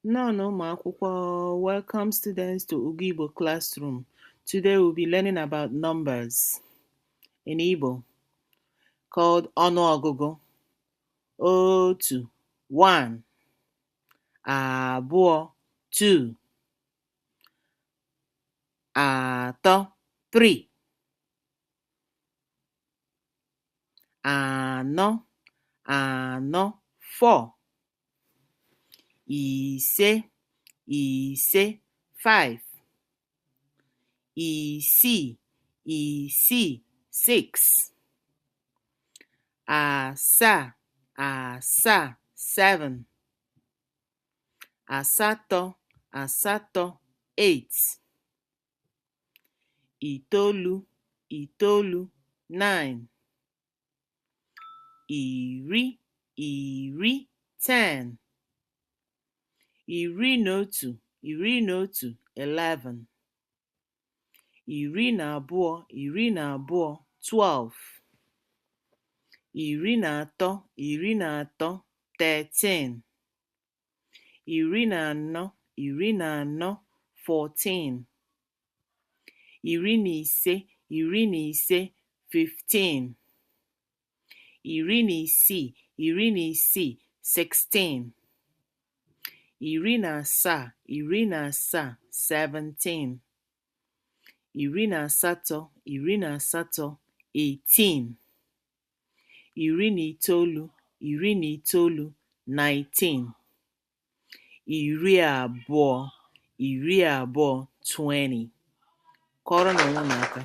Nnọọ ụmụ akwụkwọ. Welcome, students, to Ugo Igbo classroom. Today we'll be learning about numbers in Igbo called ọnụọgụgụ. Otu, one. Abụọ, two. Atọ, three. Anọ, anọ, four. Ise, ise, five. Isii, isii, six. Asaa, asaa, seven. Asatọ, asatọ, eight. Itoolu, itoolu, nine. Iri, iri, 10. Iri na otu, iri na otu, 11. Iri na abụọ, iri na abụọ, 12. Iri na atọ, iri na atọ, 13. Iri na anọ, iri na anọ, 14. Iri na ise, iri na ise, 15. Iri na isii, iri na isii, 16. Iri na asaa, iri na asaa, 17. Iri na asatọ, iri na asatọ, 18. Iri na itoolu, iri na itoolu, 19. Iri abụọ, iri abụọ, 20. Kụọrọnụ onwe unu aka.